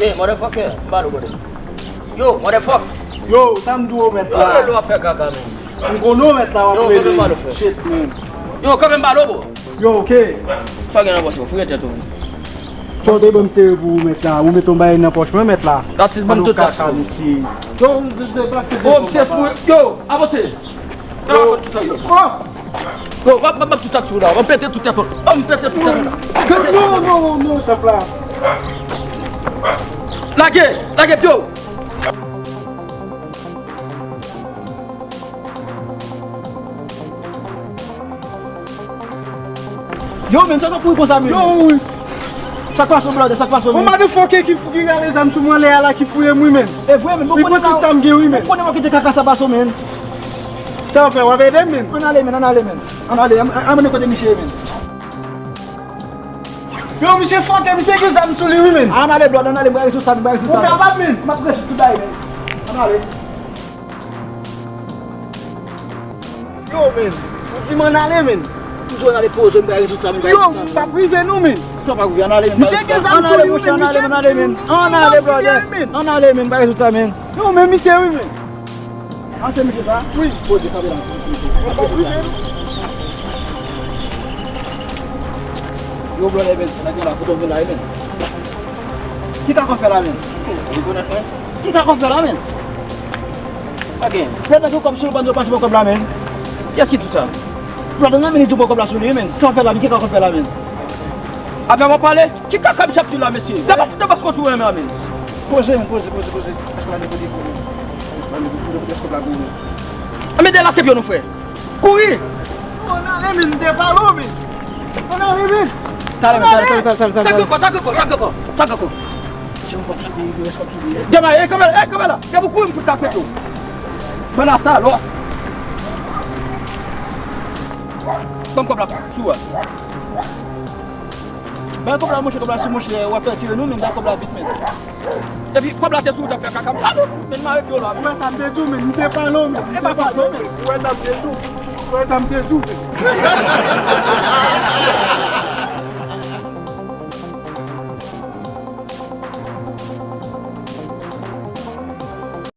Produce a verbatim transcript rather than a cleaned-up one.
Hey, motherfucker, m pale w, brother. Yo, motherfucker. Yo, sa m di w, mèt la. Yo, lè w ap fè kaka, menm. M konnen w, mèt la, w ap rele. Yo, kanpe m pale w, frè. Shit, man. Yo, kanpe m pale w, bro. Yo, ok. Sa w gen nan pòch ou, fouye tèt ou. Sa w te ban m sere pou ou, mèt la. Ou mete yon bagay nan pòch mwen, mèt la. Atis, ban m tout sa. Kaka, mesye. Yo, deplase. Oh, misye fou. Yo, avanse. Yo, avanse, yo. Oh! Yo, w ap, w ap, w ap tout sa sou la. W ap pete tout tèt ou. W ap pete tout tèt ou. Non, non, non, chèf la. Lage, lage pye w. Yo, men, sa k ap kouri konsa, men? Yo, wi. Sa k pase, brother? Sa k pase, men? Yon motherfucker ki fou, ki rale zam sou mwen lè a la, ki fouye m, wi, men. E vre, men, bon, konnen tout sa m gen, wi, men. Bon, konnen mwen kite kaka sa pase, men. Sa w fè, w ap ede m, men? Ann ale, men, ann ale, men. Ann ale, ann, ann, ann kote misye ye, men. Yo, misye fòkè, misye gen zam sou li, wi, men. Ann ale, brother, ann ale, m pral rezoud sa, m pral rezoud sa. Ou kapab, men. M ap rezoud tout bagay, men. Ann ale. Yo, men. Ou di m ann ale, men. M di w ann ale poze, m pral rezoud sa, m pral rezoud sa. Yo, m p ap rive, non, men. Sa w p ap rive, ann ale, men. Misye gen zam sou li, wi, men. Ann ale, men, ann ale, men. Ann ale, brother. Ann ale, men, m pral rezoud sa, men. Yo, men misye, wi, men. A, se misye sa? Wi. Poze kanpe la. Yo, brother, men, nèg la fout vin la, men. Ki kaka w fè la, men? Ou rekonèt mwen? Ki kaka w fè la, men? Pa gen. Brother, gen kòb sou li, pandan w pase pran kòb la, men. Kiyès ki di w sa? Brother, nan minit ou pran kòb la sou li, men. Sa w fè la, men? Ki kaka w fè la, men? Avè w ap pale? Ki kaka misye ap di la, mesye? Deba, deba, se konsa ou renmen an, men. Poze, men, poze, poze, poze. Èske w ale kote pou ou? Èske w ale kote pou ou? Èske w ale kote pou ou? Ann mete la se pye nou, frè. Kouri! Ann ale, men, m te pale w, men. Ann ale, men. Talè, men, talè, talè, talè, talè, talè. Sa k ankò, sa k ankò, sa k ankò, sa k ankò? Jan w p ap sou li, jan w p ap sou li. Dema, e, kanpe, e, kanpe la. Depi w kouri, m fout ka fè tou. Ban la sa, lò. Ban m kòb la, sou a. Bay kòb la, monchè, kòb la sou monchè, w ap fè tire nou, men bay kòb la vit, men. Epi kòb la te sou ou t ap fè kaka, m pa nou, men m arete w la. Ou wè sa m te di w, men, m te pale w, men, m te pale w, men. Ou wè sa m te di w, ou wè sa m te di w, men.